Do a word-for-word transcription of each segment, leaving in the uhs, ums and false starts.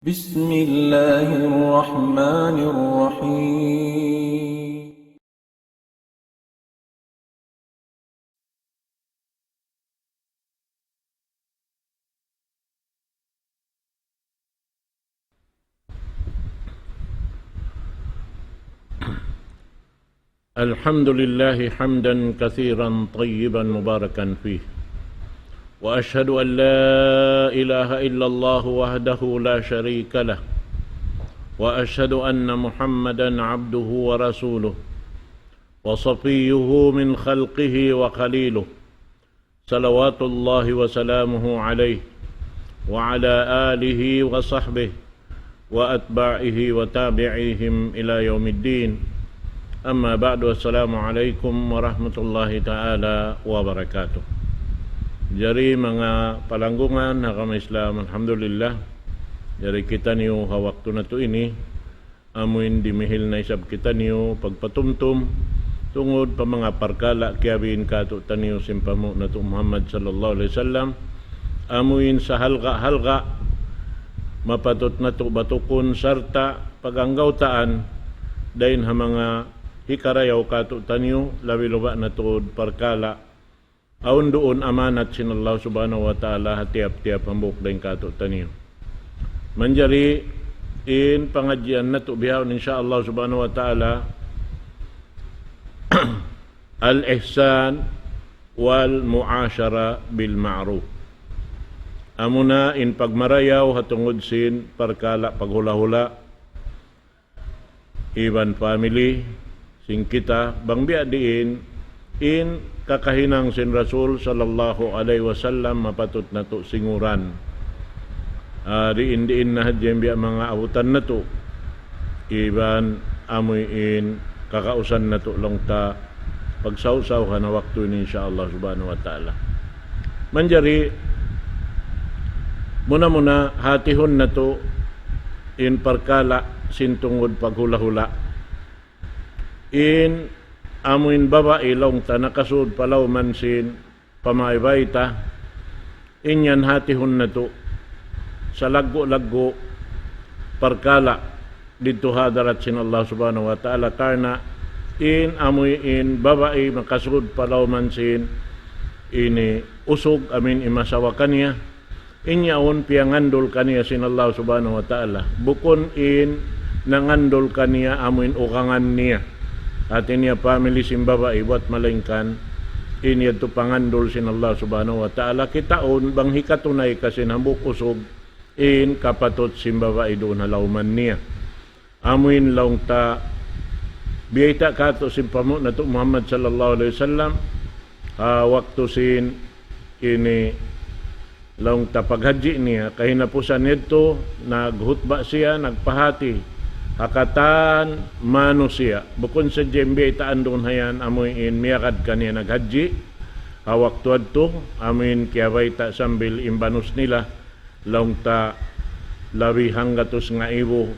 بسم الله الرحمن الرحيم. الحمد لله حمدا كثيرا طيبا مباركا فيه، وأشهد أن لا إله إلا الله وحده لا شريك له، وأشهد أن محمدا عبده ورسوله، وصفيه من خلقه وخليله، صلوات الله وسلامه عليه وعلى آله وصحبه وأتباعه وتابعيهم إلى يوم الدين. أما بعد، السلام عليكم ورحمة الله تعالى وبركاته. Jari manga palanggungan ha agama Islam, alhamdulillah. Jari kitaniyu ha waktu natu' ini, amuin dimihil na isab kitaniyu pagpatumtum tungud pa manga parkala' kiyabiin kātu'niyu sin panghu' natu' Muhammad sallallahu alayhi wasallam, amuin sahalga'-halga' mapatut natu' batukun sarta' paganggautaan dayn ha manga hikarayaw kātu'niyu, labi-labi na tuud parkala' awn duun amanat sin Allah Subhanahu wa Ta'ala ha tiyap-tiyap hambuuk dayn kātu'niyu. Manjari in pangadjian natu' bihaun, insya Allah Subhanahu wa Ta'ala, الإحسان والمعاشرة بالمعروف. Amuna in pagmarayaw ha tungud sin parkala' paghula'-hula' iban family sin kita, bang biya' diin in kakahinang sin Rasul sallallahu alayhi wasallam mapatut natu' singuran. Ah, diin-diin na hadja in biya' manga abutan natu'. Iban amuin kakausan natu' laung ta pagsawsaw ha waktu ini, insya Allah Subhanahu wa Ta'ala. Manjari, muna-muna hatihun natu' in parkala' sin tungud paghula'-hula'. In amuin babai laung ta nakasud pa lawman sin pamaybay ta, in yan hatihun natu' salaggu'-laggu' parkala' didtu ha hadarat sin Allah Subhanahu wa Ta'ala, karna' in amuin babai makasud pa lawman sin ini usug amuin imasawa kaniya, in yaun piyangandul kaniya sin Allah Subhanahu wa Ta'ala. Bukun in nangandul kaniya amuin ugangan niya. Hati niya family sin babai buat malaingkan in yadtu pangandul sin Allah Subhanahu wa Ta'ala. Kitaun bang hikatunay ka sin hambuuk usug in kapatut sin babai duun ha lawman niya. Amuin laung ta biyayta' kātu' sin panghu' natu' Muhammad sallallahu alayhi wasallam, ha waktu sin ini laung ta paghajji niya, kahinapusan yadtu, naghutba siya, nagpahati ha katan manusiya'. Bukun sadja in biyaytaan duun ha yan, amuin miyagad kaniya naghajji ha waktu yadtu, amuin kiyabayta' sambil imbanus nila, laung ta labi hanggatus ngaibu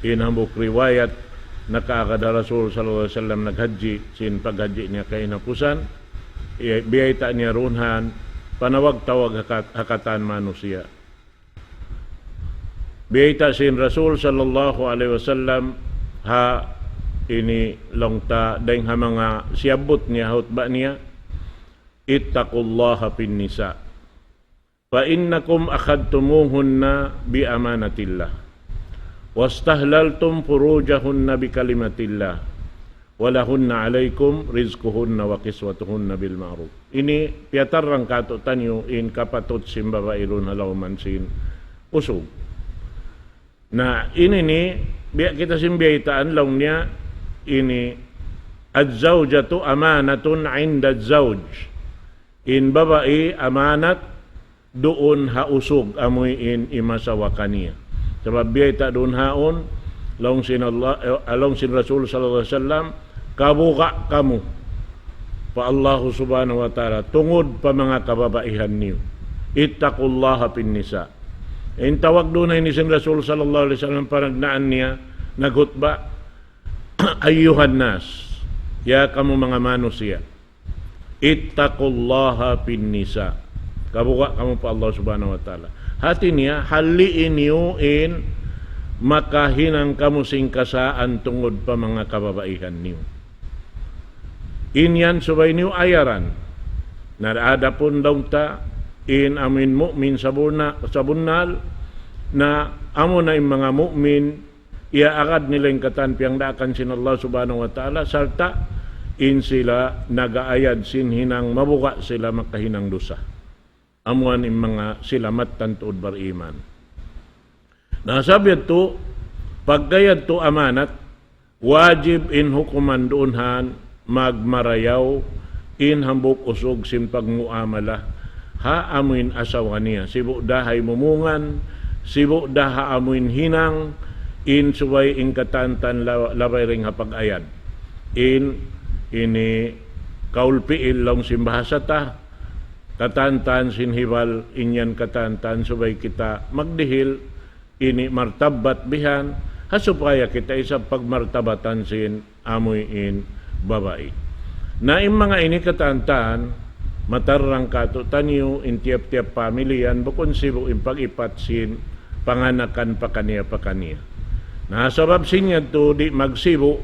in hambuuk riwayat nakaagad ha Rasul sallallahu alayhi wasallam naghajji, sin paghajji niya kahinapusan, i-, biyayta' niya duun ha panawag-tawag ha kat-, ha katan manusiya'. Biyayta' sin Rasul sallallahu alayhi wasallam ha ini laung ta dayng ha manga siyabbut niya ha hutba niya, اتقوا الله في النساء. فإنكم أخذتموهن بأمانة الله، واستحللتم فروجهن بكلمة الله، ولهن عليكم رزقهن وكسوتهن بالمعروف. Ini piyatarrang kātu'niyu in kapatut sin babai duun ha lawman sin usug. Na, ini ini, biya' kita sin biyaytaan laung niya, ini, الزوجة أمانة عند الزوج. In babai amanat duun ha usug amuin imasawa kaniya. Sabab biyayta' duun haun, laung sin Allah, eh, laung sin Rasul sallallahu alayhi wasallam, kabuga' kamu pa Allah Subhanahu wa Ta'ala, tungud pa manga kababaihan niyu. اتقوا الله في النساء. In tawag duun ha ini sin Rasul sallallahu alayhi wasallam, panagnaan niya naghutba, أيها الناس, ya kamu manga manusiya', اتقوا الله في النساء. Kabuga' kamu pa Allah Subhanahu wa Ta'ala. Hati niya, hallii niyu in makahinang kamu sin kasaan tungud pa manga kababaihan niyu. In yan subay niyu ayaran. Na adapun laung ta, in amuin mu'min sabunnal, sabunnal, na amuna in manga mu'min, iyaagad nila in katan piyangdaakan sin Allah Subhanahu wa Ta'ala, sarta' in sila nagaayad sin hinang mabuga' sila makahinang dusa. Amuan in manga sila mattan tuud bariman. Na sabab yadtu, pagka yadtu amanat, wajib in hukuman duun han magmarayaw in hambuuk usug sin pagmuamala ha amuin asawa niya. Sibu' da ha imumungan, sibu' da ha amuin hinang, in subay in katantan la-, labay dayn ha pag-ayad. In ini kaul pi'il laung sin bahasa ta, katantan sin hibal, in yan katantan subay kita magdihil, ini martabat bihan, ha supaya kita isab pagmartabatan sin amuin babai. Na in manga ini katantan, matarrang kātu'niyu in tiyap-tiyap pamilya yan, bukun sibu' in pag-ipat sin panganakan pakaniya-pakaniya. Na sabab sin yadtu di' magsibu',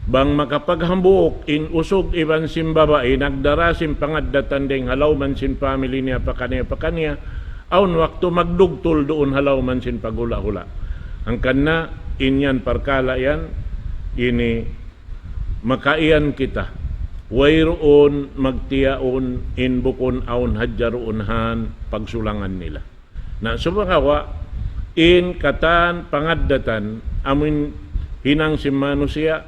bang makapaghambuuk in usug iban sin babai, nagdara sin pangaddatan dayn ha lawm sin pamilya niya pakaniya-pakaniya, awn waktu magdugtul duun ha lawm sin paghula'-hula'. Hangkan na in yan parkala' yan, ini makaiyan kita. Wayruun magtiyaun in bukun awn hadja duun han pagsulangan nila. Na subagawa', in katan pangaddatan, amuin hinang sin manusiya',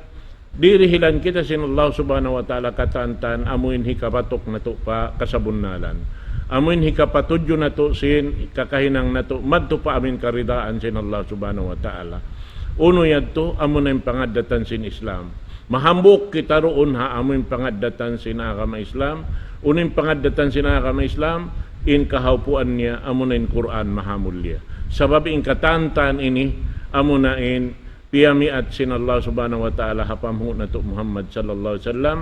dirihilan kita sin Allah Subhanahu wa Ta'ala katantan, amuin hikabatuk natu' pa kasabunnalan. Amuin hikapatudju natu' sin kakahinang natu', madtu pa amuin karidaan sin Allah Subhanahu wa Ta'ala. Unu yadtu, amuna in pangaddatan sin Islam. Mahambuuk kita duun ha amuin pangaddatan sin agama Islam. Unu in pangaddatan sin agama Islam, in kahaupuan niya, amuna in Qur'an mahamulliya. Sabab in katantan ini, amuna in piyamiat sin Allah Subhanahu wa Ta'ala ha panghu' natu' Muhammad sallallahu alayhi wasallam,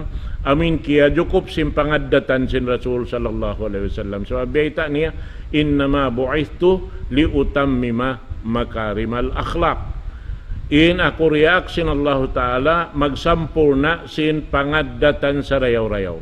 amuin kiyajukup sin pangaddatan sin Rasul sallallahu alayhi wasallam. Sabab bayta' niya, إنما بعثت لأتمم مكارم الأخلاق. In aku diyaak sin Allahu Ta'ala magsampurna' sin pangaddatan sarayaw-rayaw.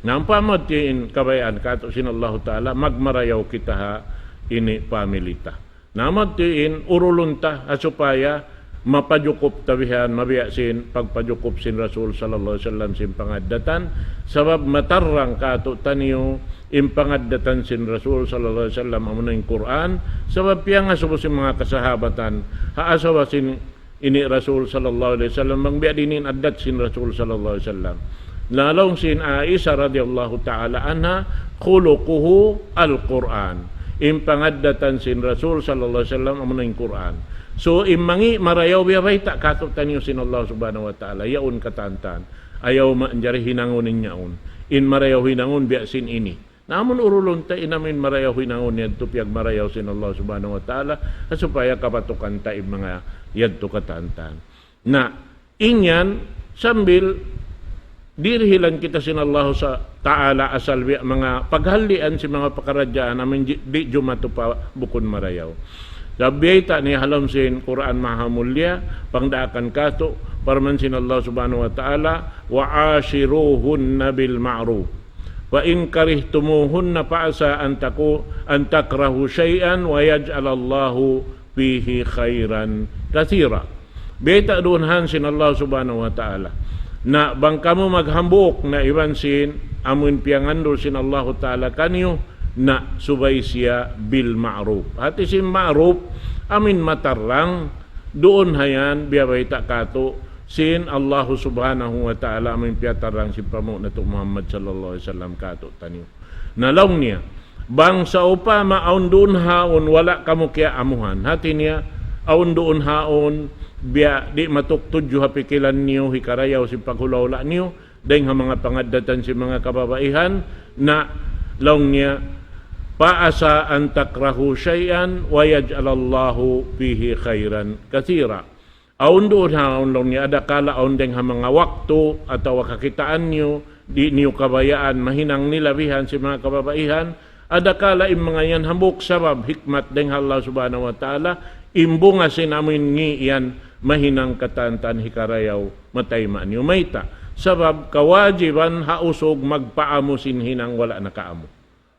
Na ampa madtu in kabayaan kātu' sin Allahu Ta'ala, magmarayaw kita ha ini pamilya ta. Na madtu in urulun ta, ha supaya mapajukup ta bihan, mabiya' sin pagpajukup sin Rasul sallallahu alayhi wasallam sin pangaddatan, sabab matarrang kātu'niyu in pangaddatan sin Rasul sallallahu alayhi wasallam amuna in Qur'an, sabab piyangasubu sin manga kasahabatan, ha asawa sin ini Rasul sallallahu alayhi wasallam, bang biya' diin in addat sin Rasul sallallahu alayhi wasallam. Na laung sin Aisha radiyallahu ta'ala anha, خلقه القرآن. In pangaddatan sin Rasul sallallahu alayhi wasallam amuna in Qur'an. So, in mangi' marayaw biya' bayta' kātu'niyu sin Allah Subhanahu wa Ta'ala, yaun katantan. Ayaw manjari hinangun in yaun. In marayaw hinangun biya' sin ini. Na amun urulun ta in amuin marayaw hinangun yadtu piyagmarayaw sin Allah Subhanahu wa Ta'ala, ha supaya kabatukan ta in manga yadtu katantan. Na, in yan, sambil dirihilan kita sin Allah sa-, Ta'ala asal biya' manga paghallian sin manga pakaradjaan amuin di', di' jumatu pa bukun marayaw. Sabab bayta' niya ha lawm sin Qur'an Mahamulliya, pangdaakan kātu', parman sin Allah Subhanahu wa Ta'ala, وعاشروهن بالمعروف. وإن كرهتموهن فعسى أن تكو-، أن تكرهوا شيئا ويجعل الله فيه خيرا كثيرا. Bayta' duun han sin Allah Subhanahu wa Ta'ala. Na bang kamu maghambuuk na iban sin amuin piyangandul sin Allahu Ta'ala kaniyu, na subay siya bil ma'ruf. Hāti sin ma'ruf, amuin matarrang, duun ha yan biya' bayta' kātu' sin Allahu Subhanahu wa Ta'ala amuin piyatarrang sin panghu' natu' Muhammad sallallahu alayhi wasallam kātu'niyu. Na laung niya, bang sawpama awn duun ha yaun wala' kamu kiyaamuhan. Hāti niya, awn duun ha yaun biya' di' matuk tudju ha pikilan niyu, hikarayaw sin paghula'-hula' niyu, dayng ha manga pangaddatan sin manga kababaihan, na laung niya, فعسى أن تكرهوا شيئا ويجعل الله فيه خيرا كثيرا. Awn duun ha yaun laung niya, adakala awn dayng ha manga waktu atawa kakitaan niyu, di' niyu kabayaan, mahinang nila bihan sin manga kababaihan, adakala in manga yan hambuuk sabab hikmat dayng ha Allah Subhanahu wa Ta'ala, in bunga sin amuin ngi' yan, mahinang katan-katan hikarayaw, matayma' niyu mayta'. Sabab kawajiban ha usug magpaamu sin hinang wala' nakaamu.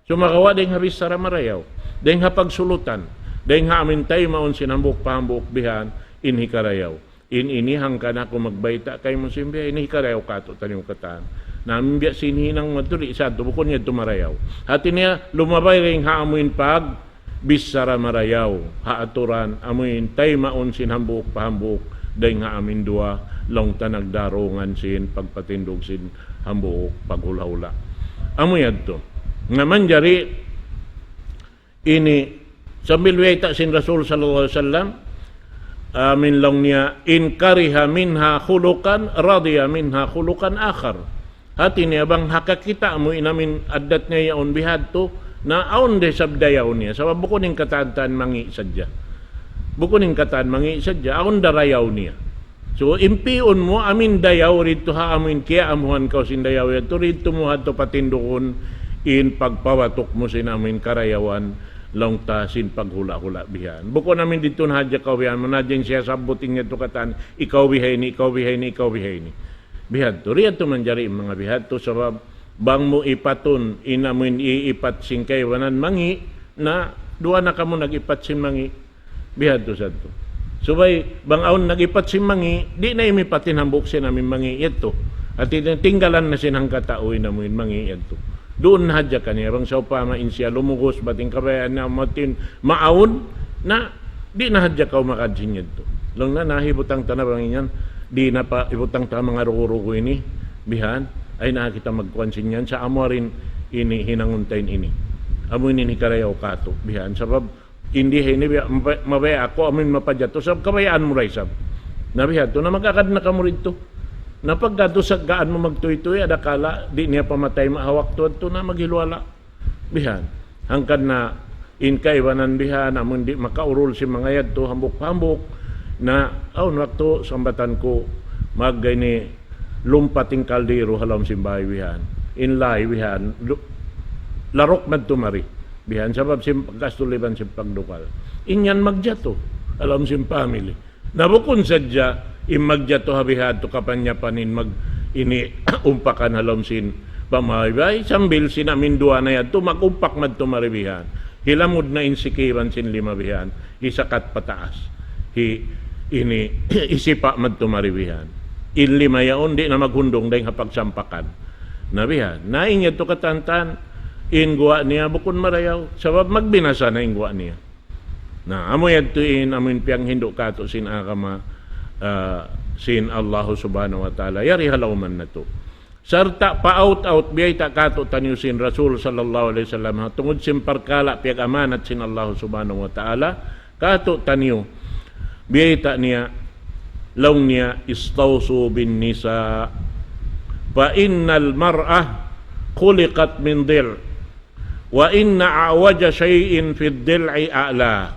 Sumagawa' dayng ha bichara marayaw, dayng ha pagsulutan, dayng ha amuin taymaun sin hambuuk pa hambuuk bihan in hikarayaw. In ini hangkan aku magbayta' kaymu sin biya' ini hikarayaw katu'taniyu katan. Na amuin biya' sin hinang matu di' sa tu bukun yadtu marayaw. Hati niya lumabay dayng ha amuin pagbichara marayaw. Ha aturan, amuin taymaun sin hambuuk pa hambuuk, dayng ha amuin duwa, laung ta nagdarungan sin pagpatindug sin hambuuk paghula'-hula'. Amu yadtu. Na manjari ini sambil wayta' sin Rasul sallallahu alayhi wasallam, amuin laung niya, إن كره منها خلقا رضي منها خلقا آخر. Hati niya bang ha kakita' mu in amuin addat niya yaun bihadtu, na awn da isab dayaw niya. Sabab bukun in katan-katan mangi' sadja. Bukun in katan mangi' sadja, awn da rayaw niya. So, impiun mu, amuin dayaw didtu ha amuin kiyaamuhan kaw sin dayaw yadtu, didtu mu hadtu patindugun in pagpawatuk mu sin amuin karayawan, laung ta sin paghula'-hula' bihan. Bukun amuin didtu na hadja kaw bihan, manajing siya sabbut in yadtu katan, ikaw biha ini, ikaw biha ini, ikaw biha ini. Bihadtu, diyadtu manjari in manga bihadtu, sabab bang mu ipatun, in amuin iipat sin kaibanan mangi', na duwa na kamu nag-ipat sin mangi'. Bihadtu sadtu. Subay, bang awn nag-ipat sin mangi', di' na imipat in hambuuk sin amuin mangi' yadtu. Hati niya tinggalan na sin hangkatau in amuin mangi' yadtu. Duun na hadja kaniya, bang sawpama in siya lumugus, bat in kabayaan niya matin, maawn, na, di' na hadja kaw makadjin yadtu. Laung niya, na, hibutang ta na bang in yan, di' na pa, hibutang ta manga rugu-rugu ini, bihan, ay na kita magkuan sin yan, sa' amu rin ini, hinangun ta in ini. Amu ini hikarayaw katu', bihan, sabab, in di ha ini, biya', mabaya', mabaya' aku, amuin mapajatu, sabab kabayaan mu da isab. Na bihadtu, na mag-agad na kamu didtu. Na pagka tu saggaan mu magtuytuy, adakala, di' niya pa matayma' ha waktu yadtu na maghiluwala'. Bihan. Hangkan na in kaibanan bihan, amun di' makaurul sin manga yadtu hambuuk-hambuuk. Na, awn waktu sambatan ku, mag-, ini, lumpat in kaldero ha lawm sin bāy bihan. In lāy bihan, lu-, laruk madtu mari. Bihan, sabab sin pag-astul iban sin pagdukal. In yan magjatu ha lawm sin family. Na bukun sadja in magjatu ha bihadtu kapanyapan in mag-, ini umpakan ha lawm sin pamabay, sambil sin amin duwa na yadtu mag-umpak madtu mari bihan. Hilamud na in sikiran sin lima bihan, hisakat pataas. Hi-, ini, hisipa' madtu mari bihan. In lima yaun di' na maghundung dayng ha pagsampakan. Na bihan. Na in yadtu katantan, in guwa' niya bukun marayaw, sabab magbinasa na in guwa' niya. Na, amu yadtu in, amu in piyanghindu' katu' sin agama, ah, sin Allahu Subhanahu wa Ta'ala. Yari ha lawman natu'. Sarta' pa-out-out biyayta' katu'taniyu sin Rasul sallallahu alayhi wasallam. Ha tungud sin parkala' piyag-amanat sin Allahu Subhanahu wa Ta'ala. Katu'taniyu. Biyayta' niya, laung niya, استوصوا بالنساء فإن المرأة خلقت من ضلع. وإن أعوج شيء في الضلع أعلاه.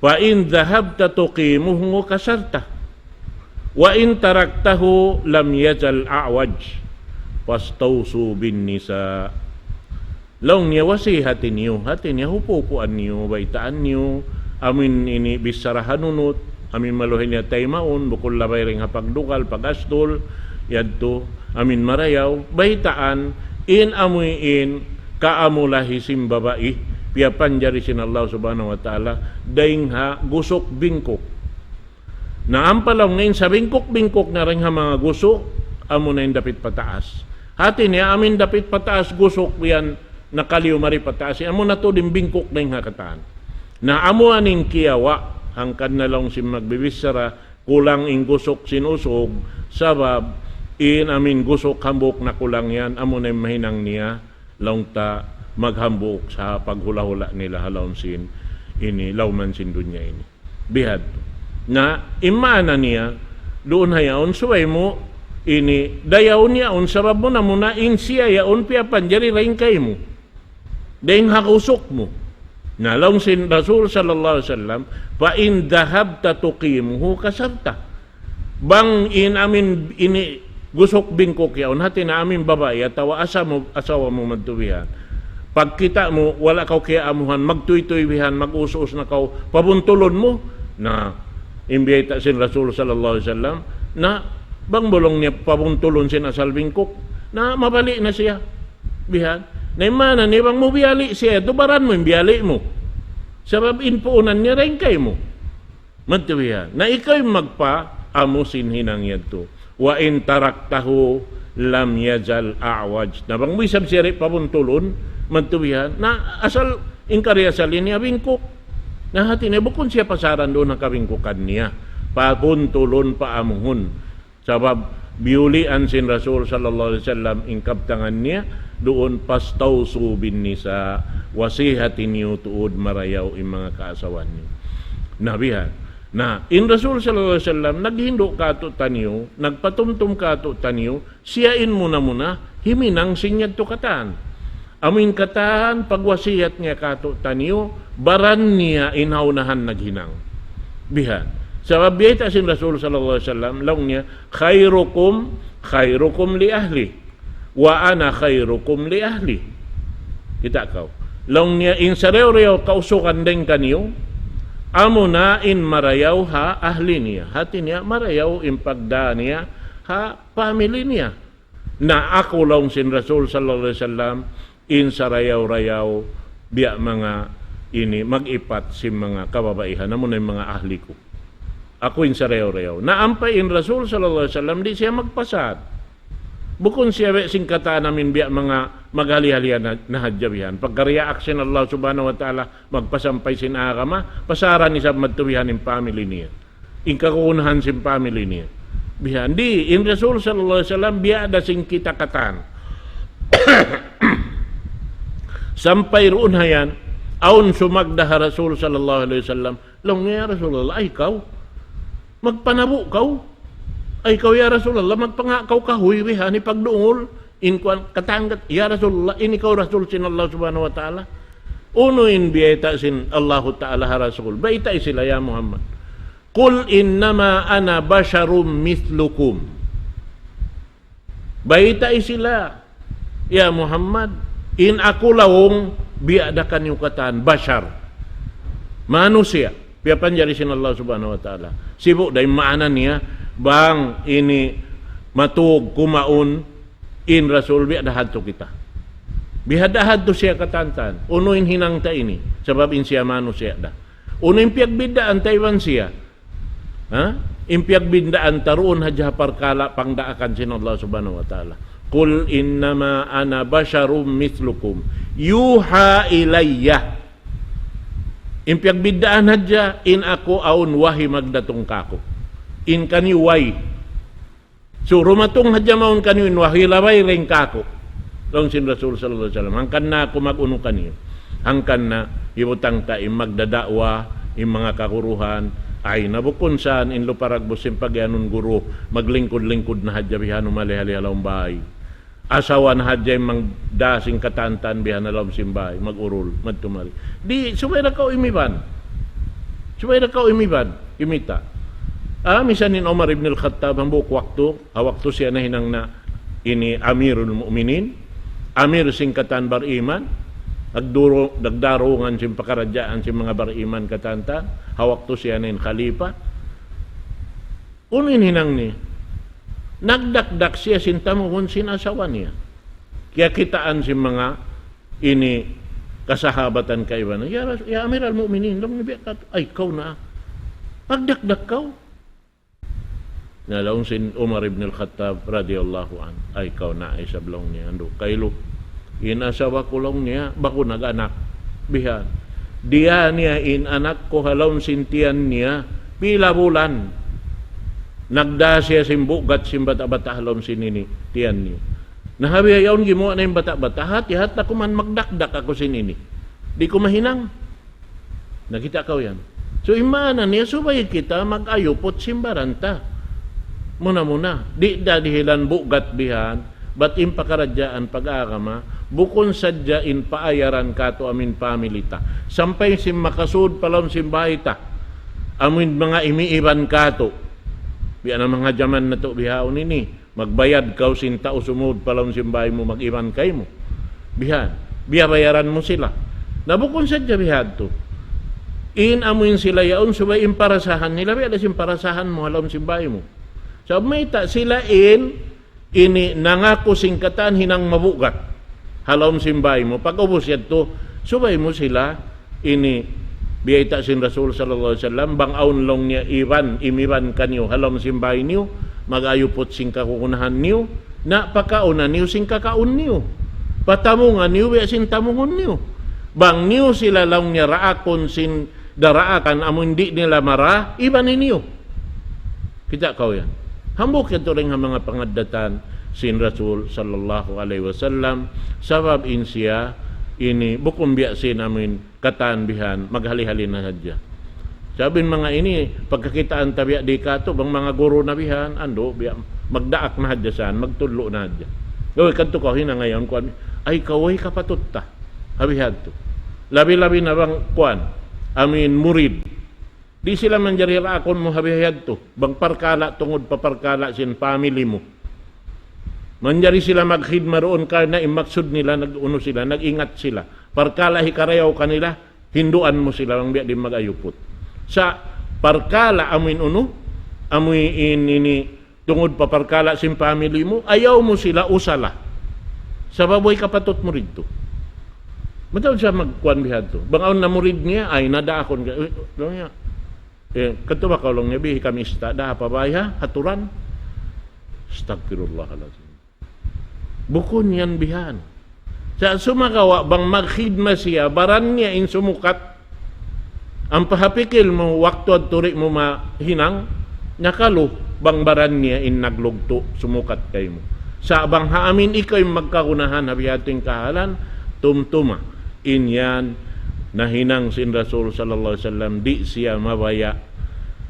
فإن ذهبت تقيمه كسرته. وإن تركته لم يزل أعوج. فاستوصوا بالنساء. Laung niya wasihati niyu, hati niya hupu-hupuan niyu, baytaan niyu, amin ini bichara hanunut, amin maluhay niya taymaun, bukun labay dayng ha pagdukal, pag-astul, yadtu, amin marayaw, baytaan, in amuin, kaamulahi sin babai, piyapanjari sin Allah Subhanahu wa Ta'ala, dayng ha gusuk bingkuk. Na ampa laung niya in sabingkuk-bingkuk na dayng ha manga gusuk, amu na in dapit pataas. Hati niya, amin dapit pataas gusuk yan, nakaliyu mari pataas, amu na tuud in bingkuk dayng ha katan. Na amu aning kiyawa', hangkan na laung sin magbibichara, kulang in gusuk sin usug, sabab in amin gusuk hambuuk nakulang yan, amu na in mahinang niya, laung ta maghambuuk sa paghula'-hula' nila ha lawm sin ini, lawman sin dunya ini. Bihadtu. Na, in maana niya, duun ha yaun subay mu, ini, dayaw niya yaun, sabab muna-muna, in siya yaun piyapanjari dayng kaymu. Dayng ha gusuk mu. Na laung sin Rasul sallallahu alayhi wasallam, فإن ذهبت تقيمه كسرته. Bang in amin ini gusuk bingkuk yaun, hati na amin babai atawa asa mu, asawa mu madtu bihan. Pagkita' mu, wala' kaw kiyaamuhan, magtuytuy bihan, mag-us-us na kaw, pabuntulun mu. Na, in biyayta' sin Rasul sallallahu alayhi wasallam, na, bang bulung niya pabuntulun sin asal bingkuk, na mabali' na siya. Bihan. Na in maana niya bang mu biyali' siya, tubaran mu in biyali' mu. Sabab in puunan niya dayn kaymu. Madtu bihan. Na ikaw in magpaamu sin hinang yadtu. وإن تركته لم يزل أعوج. Na bang mu isab siya di' pabuntulun, madtu bihan. Na asal in kari asal ini abingkuk. Na hati niya bukun siya pasaran duun ha kabingkukan niya. Pabuntulun, paamuhun. Sabab biyulian sin Rasul sallallahu alayhi wasallam in kabtangan niya, duun, فاستوصوا بالنساء, wasihati niyu tuud marayaw in manga kaasawahan niyu. Na bihan. Na, in Rasul sallallahu alayhi wasallam, naghindu' kātu'niyu, nagpatumtum kātu'niyu, siya in muna-muna, himinang sin yadtu katan. Amu in katan pagwasiyat niya kātu'niyu, baran niya in ha unahan naghinang. Bihan. Sabab biyayta' sin Rasul sallallahu alayhi wasallam, laung niya, خيركم خيركم لأهله وأنا خيركم لأهلي. Kita' kaw. Laung niya in sarayaw-rayaw kausugan dayn kaniyu, amuna in marayaw ha ahli niya. Hati niya, marayaw in pagdā niya ha family niya. Na aku laung sin Rasul sallallahu alayhi wasallam, in sarayaw-rayaw, biya' manga ini, mag-ipat sin manga kababaihan, amuna in manga ahli ku. Aku in sarayaw-rayaw. Na ampa in Rasul sallallahu alayhi wasallam, di' siya magpasad. Bukun siya we' sin katan amin biya' manga maghali-hali na, na hadja bihan. Pagka-react sin Allah subhanahu wa ta'ala, magpasampay sin agama, pasaran isab madtu bihan in family niya. In kagunahan sin family niya. Bihan. Di', in Rasul sallallahu alayhi wasallam, biya' da sin kita katan. Sampay duun hayan, awn sumagda ha Rasul sallallahu alayhi wasallam, laung niya, "Ya Rasulullah, ay kaw, magpanabu' kaw. Ay kaw, ya Rasulullah, magpanga' kaw kahuy, bihan, hipagdungul." In kuwan, katanggat, "Ya Rasulullah, ini kaw Rasul sin Allah subhanahu wa ta'ala." Unu in biyayta' sin Allahu ta'ala ha Rasul? Baytai sila, "Ya Muhammad, قل إنما أنا بشر مثلكم." Baytai sila, "Ya Muhammad, in aku laung biya' da kaniyu katan, bashar." Manusiya', piyapanjari sin Allah subhanahu wa ta'ala. Sibu' da in maana niya, bang ini matug kumaun in Rasul biya' da hadtu kita. Biya' da hadtu siya katantan. Unu in hinang ta ini, sabab in siya manusiya' da. Unu in piyagbiddaan ta iban siya? Ha? In piyagbiddaan ta duun hadja ha parkala' pangdaakan sin Allah subhanahu wa ta'ala. قل إنما أنا بشر مثلكم يوحى إلي. In piyagbiddaan hadja, in aku awn wahi magdatung kāku'. In kaniyu way. So, dumatung hadja mawn kaniyu in wahi, labay dayn kāku'. Laung sin Rasul sallallahu alayhi wasallam, hangkan na aku mag-unu kaniyu. Hangkan na hibutang ta in magdada'wa, in manga kaguruhan, ay na bukun san in luparagbus sin pagiyanun guru, maglingkud-lingkud na hadja bihan, umali-hali ha lawm bāy. Asawa na hadja in mangdā sin katantan bihan ha lawm sin bāy, mag-urul, madtu mari. Di', subay da kaw imiban. Subay da kaw imiban, imita'. Ah, misan in Umar ibn al-Khattab, hambuuk waktu, ha waktu siya nahinang na ini Amirul Mu'minin, amir sin katan bariman, nagduru-, nagdarungan sin pakaradjaan sin manga bariman katantan, ha waktu siya na in khalifa. Unu in hinang niya? Nagdakdak siya sin tamuhun sin asawa niya. Kiyakitaan sin manga ini kasahabatan kaibanan, "Ya Ras-, ya Amir al-Mu'minin, laung niya biya' katu', ay kaw na. Pagdakdak kaw." Na laung sin Umar ibn al-Khattab radiyallahu anhu, "Ay kaw na, isab," laung niya, "andu' kailu. In asawa ku," laung niya, "ba'gu nag-anak." Bihan. "Diyā niya in anak ku ha lawm sin tiyan niya, pila bulan. Nagdā siya sin bugat sin bata'-bata' ha lawm sin ini, tiyan niya. Na ha bihaun gimuwa' na in bata'-bata', hati-hati aku man magdakdak aku sin ini. Di' ku mahinang." Nakita' kaw yan. So, in maana niya, subay kita mag-ayuput sin baran ta. Muna-muna, di' da dihilan bugat bihan, bat in pakaradjaan pag-agama, bukun sadja in paayaran katu' amin family ta. Sampay sin makasud pa lawm sin bāy ta. Amin manga imiiban katu'. Biya' na manga jaman natu' bihaun ini. Magbayad kaw sin tau sumud pa lawm sin bāy mu, mag-iban kaymu. Bihan. Biyabayaran mu sila. Na bukun sadja bihadtu. In amuin sila yaun, subay in parasahan nila, biya' da sin parasahan mu ha lawm sin bāy mu. Sa' mayta' sila in, ini nangaku sin katan hinang mabugat ha lawm sin bāy mu. Pag-ubus yadtu, subay mu sila ini biyayta' sin Rasul sallallahu alayhi wasallam, bang awn laung niya iban, imiban kaniyu ha lawm sin bāy niyu, mag-ayuput sin kakunahan niyu, na pakauna niyu sin kakaun niyu. Patamunga niyu biya' sin tamungun niyu. Bang niyu sila laung niya raakun sin daraakan amun di' nila mara, ibani niyu. Kita' kaw yan. Hambuuk yadtu dayn ha manga pangaddatan sin Rasul sallallahu alayhi wasallam, sabab in siya ini bukun biya' sin amun katan bihan, maghali-hali na sadja. Sabab in manga ini, pagkakitaan ta biya' di katu', bang manga guru na bihan, andu', biya', magdaak na sadja san, magtudlu' na sadja. Uy, kadtu kaw hinangayan kuwan, ay kaw, uy, kapatut ta. Ha bihadtu. Labi-labi na bang kuwan, amuin murid. Di' sila manjari raakun mu ha bihadtu. Bang parkala' tungud pa parkala' sin family mu. Manjari sila magkhidma duun karna' in maksud nila, nag-unu sila, nag-ingat sila. Parkala' hikarayaw kanila, hinduan mu sila, bang biya' di' mag-ayuput. Sa' parkala' amuin unu, amuin ini, tungud pa parkala' sin family mu, ayaw mu sila usala. Sabab way kapatut mu didtu. Mataud siya magkuwan bihadtu. Bang awn na murid niya, ay nadaakun ka. Uy, laung niya. Eh, kadtu ba kaw laung niya, bihi kami ista, da pa bay ha, haturan. Astagfirullahalazim. Bukun yan bihan. Sa' sumagawa' bang magkhidma siya, baran niya in sumukat. Ampa ha pikil mu, waktu yadtu di' mu mahinang, nakalu bang baran niya in naglugtu', sumukat kaymu. Sa' bang ha amin ikaw in magkagunahan, ha bihadtu in kahalan, tumtuma. In yan, nahinang sin Rasul sallallahu alayhi wasallam, di' siya mabaya'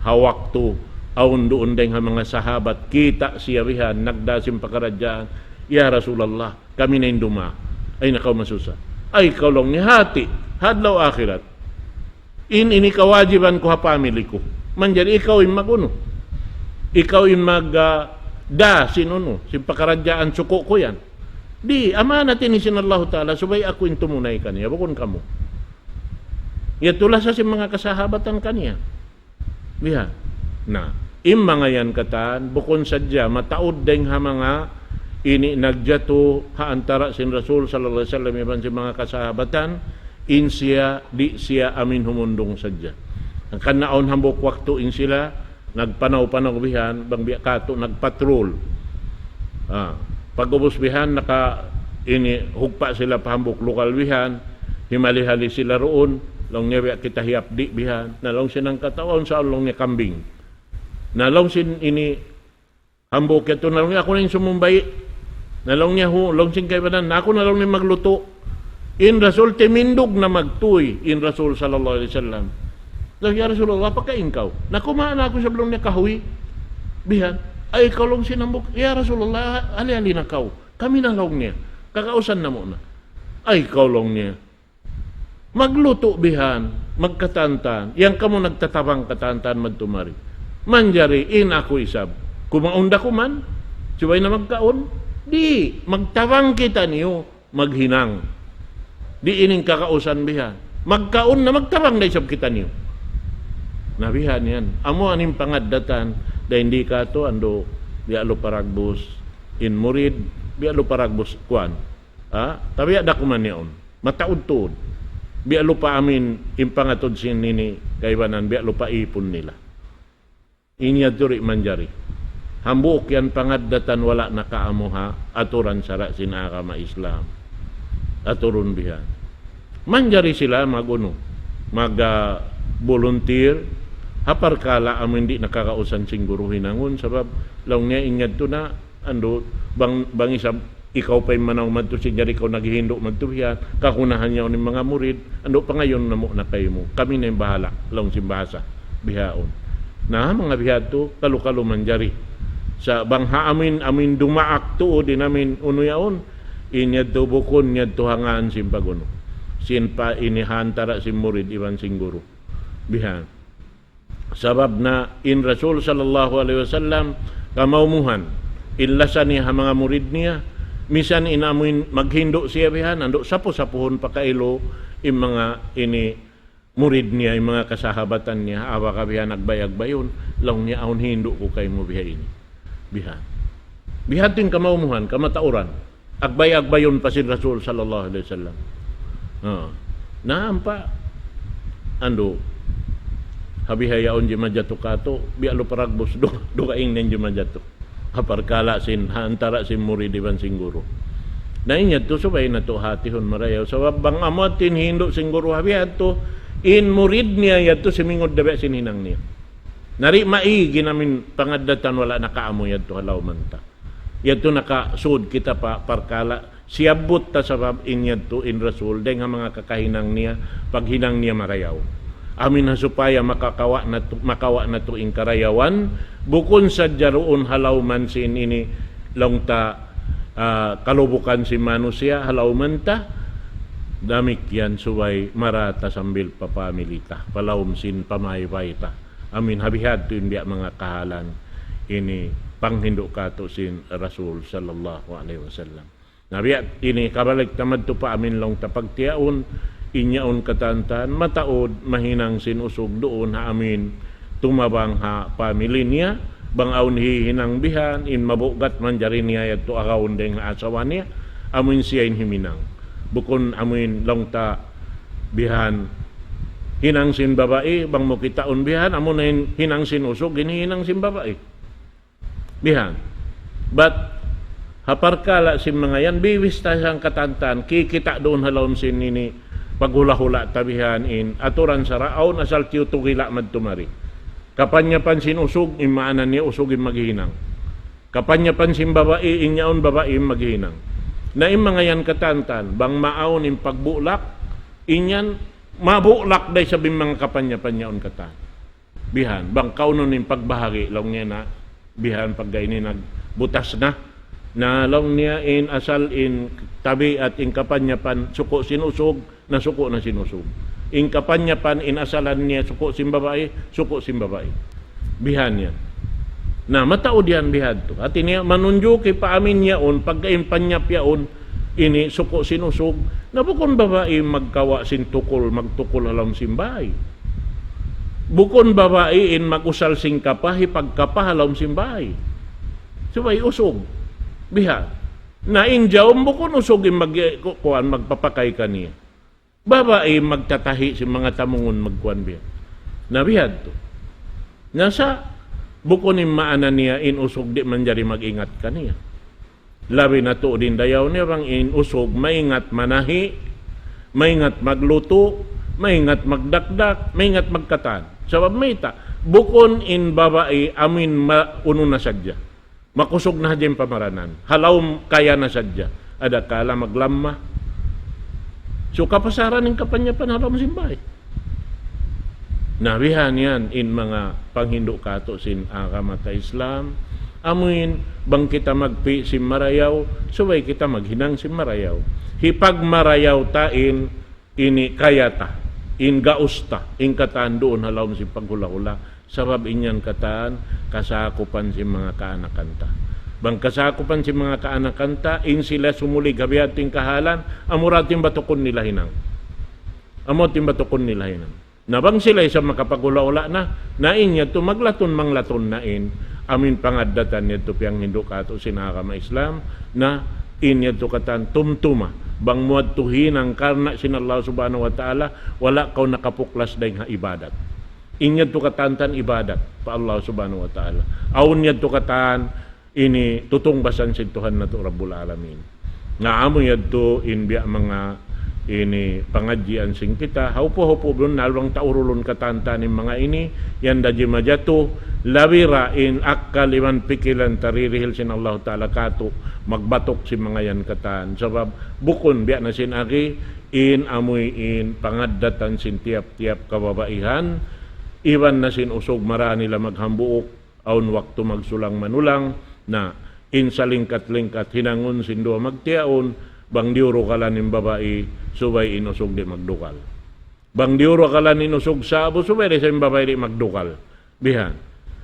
ha waktu, awn duun dayn ha manga sahabat, kita' siya bihan, nagdā sin pakaradjaan, "Ya Rasulullah, kami na in dumaak. Ay na kaw masusa." "Ay, kaw laung niya hati, ha adlaw akhirat. In ini kawajiban ku ha family ku. Manjari ikaw in mag-unu. Ikaw in mag, ah, dā sin unu, sin pakaradjaan suku' ku yan. Di', amanat ini sin Allahu Ta'ala, subay aku in tumunay kaniya, bukun kamu." Yadtu lasa sin manga kasahabatan kaniya. Bihan. Na, in manga yan katan, bukun sadja, mataud dayn ha manga ini nagjatu ha antara' sin Rasul sallallahu alayhi wasallam iban sin manga kasahabatan, in siya, di' siya amin humundung sadja. Hangkan na awn hambuuk waktu in sila, nagpanaw-panaw bihan, bang biya' katu', nagpatrol. Ah, pag-ubus bihan, naka, ini, hugpa' sila pa hambuuk lugal bihan, himali-hali sila duun, laung niya biya' kita hiyapdi' bihan, na laung sin hangkatau, "Awn sa laung niya kambing." Na laung sin ini, hambuuk yadtu, na laung niya, "Aku na in sumumbay'." Na laung niya, "Hu," laung sin kaibanan, "Na aku na laung niya maglutu'." In Rasul timindug na magtuy, in Rasul sallallahu alayhi wasallam. Laung, "Ya Rasulullah, pakain kaw." "Na kumawa' na aku," sab laung niya, "kahuy." Bihan. "Ay, kaw laung sin hambuuk, ya Rasulullah, ali-ali na kaw. Kami na laung niya. Kakausan namu' na." "Ay, kaw laung niya. Maglutu' bihan, magkatantan. Yan kamu nagtatabang katantan madtu mari. Manjari in aku isab. Kumaun da kuman, subay na magkaun. Di', magtabang kitaniyu, maghinang. Di' ini in kakausan bihan. Magkaun na magtabang da isab kitaniyu." Na bihan yan. Amu ini in pangaddatan, dayn di katu', andu', biya' lupa ragbus, in murid, biya' lupa ragbus, kuwan. Ha? Tabiya' da kuman yaun. Mataud tuud. Biya' lupa amin, in pangatud sin ini, kaibanan, biya' lupa ipun nila. Ini yadtu di' manjari. Hambuuk yan pangaddatan wala' nakaamu ha aturan sara' sin agama Islam. Aturun bihan. Manjari sila mag-unu, mag, ah, volunteer, ha parkala' amu in di' na kakausan sin guru hinangun, sabab laung niya in yadtu na, andu', bang, bang isab ikaw pa in manaw madtu, sin jari kaw naghihindu' madtu bihan, kagunahan yaun in manga murid, andu', pangayuun namu' na kaymu. Kami na in bahala', laung sin bahasa bihaun. Na, manga bihadtu, kalu-kalu manjari. Sa' bang ha amin, amin dumaak tuud in amin unu yaun, in yadtu bukun yadtu ha ngan sin pag-unu. Sin pa ini ha antara' sin murid iban sin guru. Bihan. Sabab na in Rasul sallallahu alayhi wasallam, kamaumuhan, in lasa niya ha manga murid niya, Misan in amuin maghindu' siya bihan, andu' sapu-sapuhun pa kailu in manga ini murid niya, in manga kasahabatan niya, awa ka bihan agbay-agbayun, laung niya awn hindu' ku kaymu biha ini. Bihan. Bihan tu in kamaumuhan, kamatauran. Agbay-agbayun pa sin Rasul sallallahu alayhi wasallam. Ha. Na ampa, andu', ha biha yaun jimajatu katu', biya' lu paragbus, du-, dugaing na in jimajatu. Ha parkala' sin, ha antara' sin murid iban sin guru. Na in yadtu subay natu' hatihun marayaw. Sabab bang amu yadtu in hindu' sin guru ha biha yadtu, in murid niya yadtu simingud da biya' sin hinang niya. Na di' maigi in amin pangaddatan wala' nakaamu yadtu ha lawm ta. Yadtu nakasud kita pa parkala', siyabbut ta sabab in yadtu in Rasul, dayng ha manga kakahinang niya, paghinang niya marayaw. Amin ha supaya makakawa' natu', makawa' natu' in karayawan, bukun sadja duun ha lawm sin ini laung ta, ah, kalubukan sin manusiya', ha lawm ta, damikkiyan subay mara ta sambil pa family ta, pa lawm sin pamaybay ta. Amin ha biha yadtu in biya' manga kahalan ini panghindu' katu' sin Rasul sallallahu alayhi wasallam. Na biya' ini kabalik ta madtu pa amin laung ta pagtiyaun, in yaun katantan, mataud mahinang sin usug duun ha amin tumabang ha family niya, bang awn hihinang bihan, in mabugat manjari niya yadtu agawun dayng ha asawa niya, amuin siya in himinang. Bukun amuin laung ta bihan hinang sin babai, bang mu kitaun bihan, amu na in hinang sin usug, in hinang sin babai. Bihan. But, ha parkala' sin manga yan, biwis ta isab katantan, kikita' duun ha lawm sin ini, paghula'-hula' ta bihan in, aturan sara' awn asal tiyutugila' madtu mari. Kapanyapan sin usug, in maana niya usug in maghinang. Kapanyapan sin babai, in yaun babai in maghinang. Na in manga yan katantan, bang maawn in pagbulak, in yan mabulak da isab in manga kapanyapan yaun katan. Bihan, bang kaunun in pagbahagi', laung niya na, bihan pagga ini nagbutas na, na laung niya in asal in tabiat in kapanyapan, suku' sin usug, na suku' na sin usug. In kapanyapan, in asalan niya, suku' sin babai, suku' sin babai. Bihan yan. Na, mataud yan bihan tu. Hati niya, manunjuki pa amin yaun, pagka in panyap yaun, ini suku' sin usug, na bukun babai magkawa' sin tukul, magtukul ha lawm sin bay. Bukun babai in mag-usal sin kapa, hipagkapa ha lawm sin bay. Subay usug. Bihan. Na in jaum bukun usug in mag-, ku-, kuwan, magpapakay kaniya. Babai magtatahi' sin manga tamungun magkuwan biya'. Na biya' yadtu. Na sa' bukun in maana niya in usug di' manjari mag-ingat kaniya. Labi na tuud in dayaw niya bang in usug maingat manahi', maingat maglutu', maingat magdakdak, maingat magkatan. Sabab mayta', bukun in babai amin ma-, unu na sadja. Makusug na hadja in pamaranan. Ha lawm kaya na sadja. Adakala maglamma. So, kapasaran in kapanyapan ha lawm sin bay. Na bihan yan in manga panghindu' katu' sin agama ta Islam. Amuin bang kita magpi' sin marayaw, subay kita maghinang sin marayaw. Hipagmarayaw ta in ini kaya ta, in gaus ta, in katan duun ha lawm sin paghula'-hula'. Sabab in yan katan, kasakupan sin manga kaanakan ta. Bang kasakupan sin manga kaanakan ta, in sila sumulig ha biya' ha yan kahalan, amura in batukun nila hinang. Amura in batukun nila hinang. Na bang sila isab makapaghula'-hula' na, na in yadtu maglatun-manglatun na in, amuin pangaddatan yadtu piyanghindu' katu' sin agama Islam, na in yadtu katan tumtuma, bang mu yadtu hinang karna' sin Allah Subhanahu wa Ta'ala, wala' kaw nakapuklas dayng ha ibadat. In yadtu katantan ibadat pa Allah Subhanahu wa Ta'ala. Awn yadtu katan ini tutungbasan sin Tuhan natu' Rabbul Alamin. Na amu yadtu in biya' manga ini pangadjian sin kita, haupu-haupu bunnal bang ta urulun katantan in manga ini, yan da jimajatu, labi ra in akkal iban pikilan ta dirihil sin Allah Ta'ala katu', magbatuk sin manga yan katan. Sabab bukun biya' na sin agi, in amuin pangaddatan sin tiyap-tiyap kababaihan, iban na sin usug mara nila maghambuuk, awn waktu magsulang-manulang, na in salingkat-lingkat hinangun sin duwa magtiyaun, bang diyurugalan in babai, subay in usug di' magdugal. Bang diyurugalan in usug sa'bu, subay da isab in babai di' magdugal. Bihan.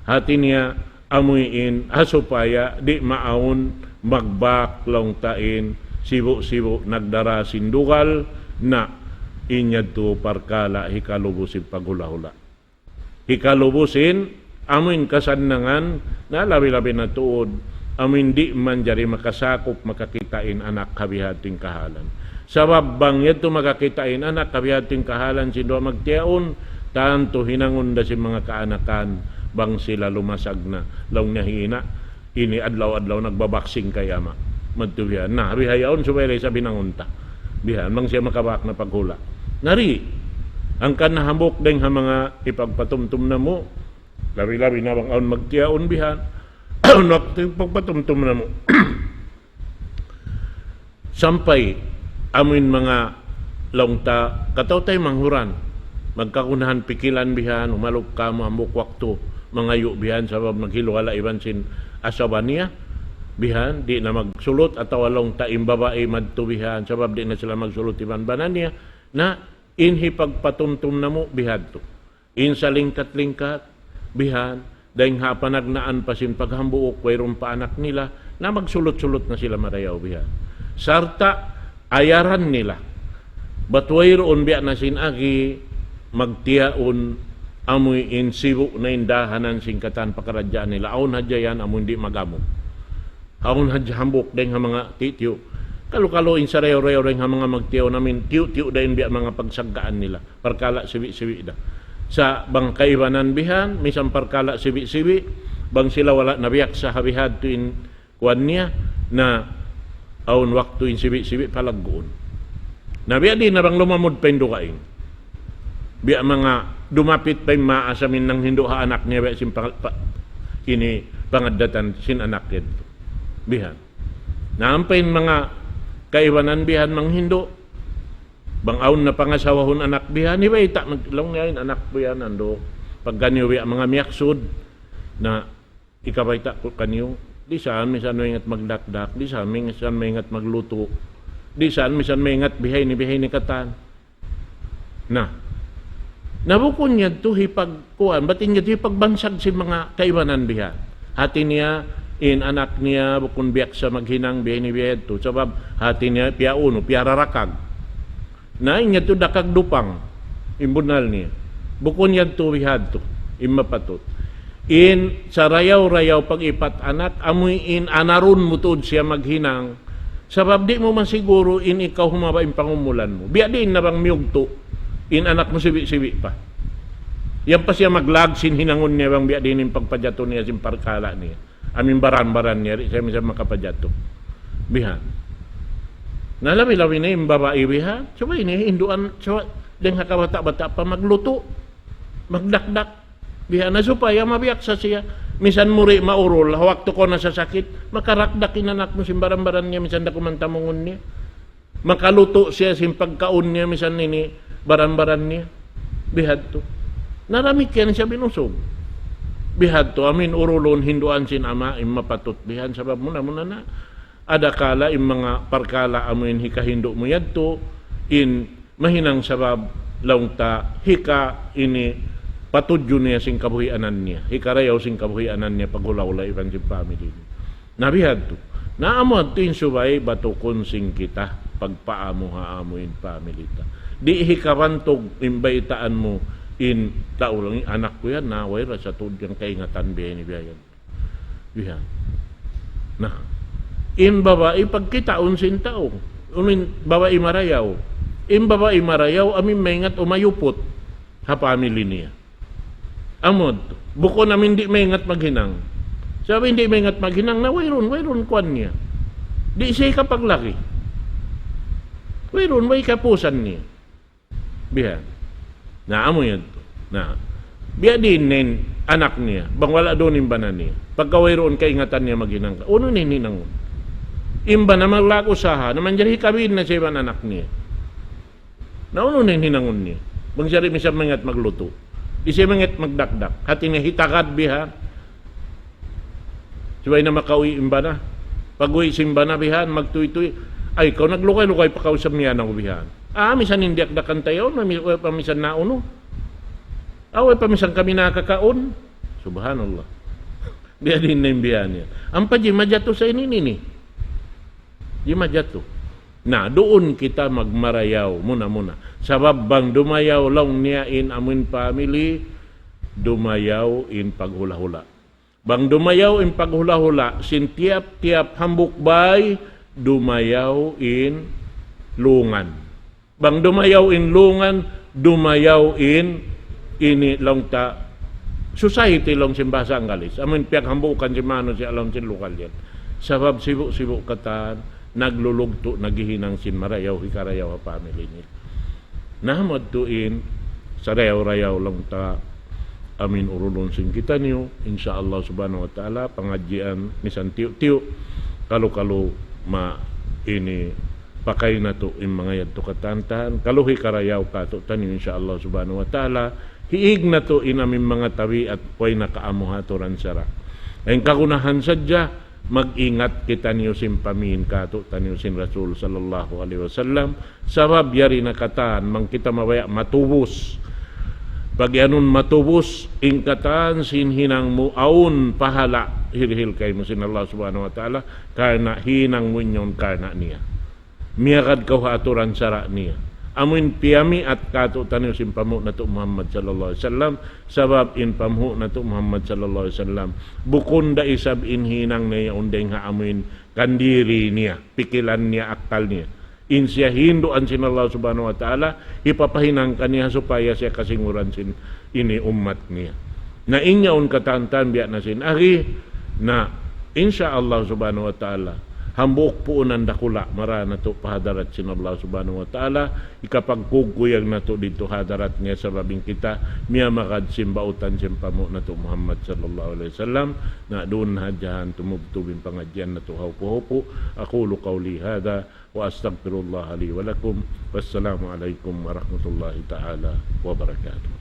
Hati niya, amuin, ha supaya di' maawn magbak laung ta in sibu'-sibu' nagdara sin dugal, na in yadtu parkala' hikalubu sin paghula'-hula'. Hikalubu sin amuin kasannangan, na labi-labi na tuud amuin di' manjari makasakup, makakita' in anak ha bihadtu in kahalan. Sabab bang yadtu makakita' in anak ha bihadtu in kahalan sin duwa magtiyaun, tantu hinangun da sin manga kaanakan bang sila lumasag na. Laung niya, hi ina', ini adlaw-adlaw nagbabaksing kay ama'. Madtu bihan. Na, bihaun subay da isab hinangun ta. Bihan, bang siya makabak na paghula'. Na di', hangkan na hambuuk dayng ha manga hipagpatumtum namu', labi-labi na bang awn magtiyaun bihan, awn waktu hipagpatumtum namu'. Sampay amuin manga laung ta, kataw-taymanghuran, magkagunahan pikilan bihan, umalup kamu hambuuk waktu mangayu' bihan, sabab naghiluhala' iban sin asawa niya bihan, di' na magsulut, atawa laung ta in babai madtu bihan, sabab di' na sila magsulut iban bana niya. Na in hipagpatumtum namu' bihadtu. In salingkat-lingkat, bihan, dayng ha panagnaan pa sin paghambuuk, wayruun pa anak nila, na magsulut-sulut na sila marayaw bihan. Sarta' ayaran nila. Bat wayruun biya' na sin agi, magtiyaun, amuin sibu' na in dahanan sin katan pakaradjaan nila. Awn hadja yan, amuin di' mag-amu. Awn hadja hambuuk dayng ha manga tiyu'-tiyu'. Kalu-kalu in sarayaw-rayaw dayng ha manga magtiyaun amuin tiyu'-tiyu' da in biya' manga pagsaggaan nila. Parkala' sibi'-sibi' da. Sa' bang kaibanan bihan, misan parkala' sibi'-sibi', bang sila wala' nabiyaksa ha bihadtu in kuwan niya, na awn waktu in sibi'-sibi' palagguun. Na biya' diin na bang lumamud pa in dugaing. Biya' manga dumapit pa in maas amuin nanghindu' ha anak niya, biya' sin pa, pa, ini pangaddatan sin anak yadtu. Bihan. Na ampa in manga kaibanan bihan manghindu', bang awn na pangasawahun anak bihan, hibayta', mag-, laung niya in anak ku yan, andu', pagka niyu biya' manga miyaksud, na ikabayta' ku kaniyu, di' saan misan maingat magdakdak, di' saan misan maingat maglutu', di' saan misan maingat bihaini, bihaini katan. Na, na bukun yadtu hipagkuwan, bat in yadtu hipagbansag sin manga kaibanan bihan. Hati niya, in anak niya, bukun biyaksa maghinang bihaini bihayadtu. Sabab, hati niya, piyaunu, piyararakag. Na in yadtu dakag dupang, in bunnal niya. Bukun yadtu bihadtu, in mapatut. In sarayaw-rayaw pag-ipat anak, amuin anarun mu tuud siya maghinang. Sabab di' mu masiguru in ikaw humaba in pangumulan mu. Biya' diin na bang miyugtu', in anak mu sibi'-sibi' pa. Yan pa siya maglag sin hinangun niya bang biya' diin in pagpajatu niya sin parkala' niya. Amuin baran-baran niya, di' siya misan makapajatu. Bihan. Na labi-labi na in babai bihan. Subay niya hinduan, subay, dayng ha kabata'-bata' pa maglutu', magdakdak. Bihan na supaya mabiyaksa siya. Misan muri maurul, ha waktu kaw nasasakit, makarakdak in anak mu sin baran-baran niya, misan da kuman tamungun niya. Makalutu' siya sin pagkaun niya, misan ini baran-baran niya. Bihadtu. Na damikkiyan siya bin usug. Bihadtu, amuin urulun hinduan sin ama', in mapatut bihan, sabab muna-muna na, adakala in manga parkala' amuin hikahindu' mu yadtu, in mahinang sabab laung ta hika ini patudju niya sin kabuhianan niya, hikarayaw sin kabuhianan niya, paghula'-hula' iban sin family niya. Na bihadtu. Na amu yadtu in subay batukun sin kita, pagpaamu ha amu in family ta. Di' hikabantug in baytaan mu in tau laung, in anak ku yan, na wayra sa tuud yan kaingatan biya' ini biya' yan. Bihan. Na, in babai pagkitaun sin tau. Unu in babai marayaw. In babai marayaw, amuin maingat umayuput ha family niya. Amu yadtu. Bukun amuin di' maingat maghinang. Sabab in di' maingat maghinang na wayruun, wayruun kuwan niya. Di' siya hikapaglaki. Wayruun, way kapusan niya. Bihan. Na, amu yadtu. Na, biya' diin in anak niya, bang wala' duun in bana niya. Pagka wayruun kaingatan niya maghinang ka. Unu in hinangun? In bana maglag usaha, na manjari hikabin na siya iban anak niya. Na unu in hinangun niya? Bang siya di' misan maingat maglutu'. Di' siya maingat magdakdak. Hati niya hitagad bihan. Subay na makauwi' in bana. Pag-uwi' sin bana bihan, magtuytuy. Ay, kaw naglugay-lugay pa kaw sa miyan aku bihan. Ah, misan in diyakdakan ta yaun, mami-, way pa misan naunu. Ah, way pa misan kami nakakaun. Subhanallah. Biya' diin na in biya' niya. Ampa di' majatu sa ini, ini. Di' majatu. Na, duun kita magmarayaw muna-muna. Sabab bang dumayaw laung niya in amuin family, dumayaw in paghula-hula. Bang dumayaw in paghula-hula, sin tiyap-tiyap hambuuk bay, dumayaw in lungan. Bang dumayaw in lungan, dumayaw in ini laung ta society laung sin bahasa Anggalis. Amuin piyaghambuukan sin manusiya' laung sin lugal yan. Sabab sibu'-sibu' katan, naglulugtu', naghihinang sin marayaw, hikarayaw ha family nila. Na, madtu in sarayaw-rayaw laung ta amuin urulun sin kitaniyu, insya Allah subhanahu wa ta'ala, pangadjian misan tiyu'-tiyu', kalu-kalu ma ini pakay natu' in manga yadtu katan-katan, kalu hikarayaw katu'taniyu, insya Allah subhanahu wa ta'ala, hiig natu' in amuin manga tabiat way nakaamu ha aturan sara'. In kagunahan sadja, mag-ingat kitaniyu sin pamin katu'taniyu sin Rasul sallallahu alayhi wasallam, sabab yari na katan, bang kita mabaya' matubus. Pag-iyanun matubus, in katan sin hinang mu awn pahala' hirihil kaymu sin Allah subhanahu wa ta'ala, karna' hinang mu in yaun karna' niya. Miyagad kaw ha aturan sara' niya. Amuin piyamiat katu'taniyu sin panghu' natu' Muhammad sallallahu alayhi wasallam, sabab in panghu' natu' Muhammad sallallahu alayhi wasallam, bukun da isab in hinang niya yaun dayng ha amuin kandiri niya, pikilan niya, akkal niya. In siya hinduan sin Allah subhanahu wa ta'ala, hipapahinang kaniya supaya siya kasinguran sin ini ummat niya. Na in yaun katan-katan biya' na sin agi, na insya Allah subhanahu wa ta'ala, hambuuk puunan dakula', mara natu' pa hadarat sin Allah subhanahu wa ta'ala, hikapagkuyag natu' didtu ha hadarat niya sabab in kita miyamagad sin bautan sin panghu' natu' Muhammad sallallahu alayhi wasallam, na duun hadja tumubtub in pangadjian natu' hawpu-hawpu. أقول قولي هذا وأستغفر الله لي ولكم. والسلام عليكم ورحمة الله تعالى وبركاته.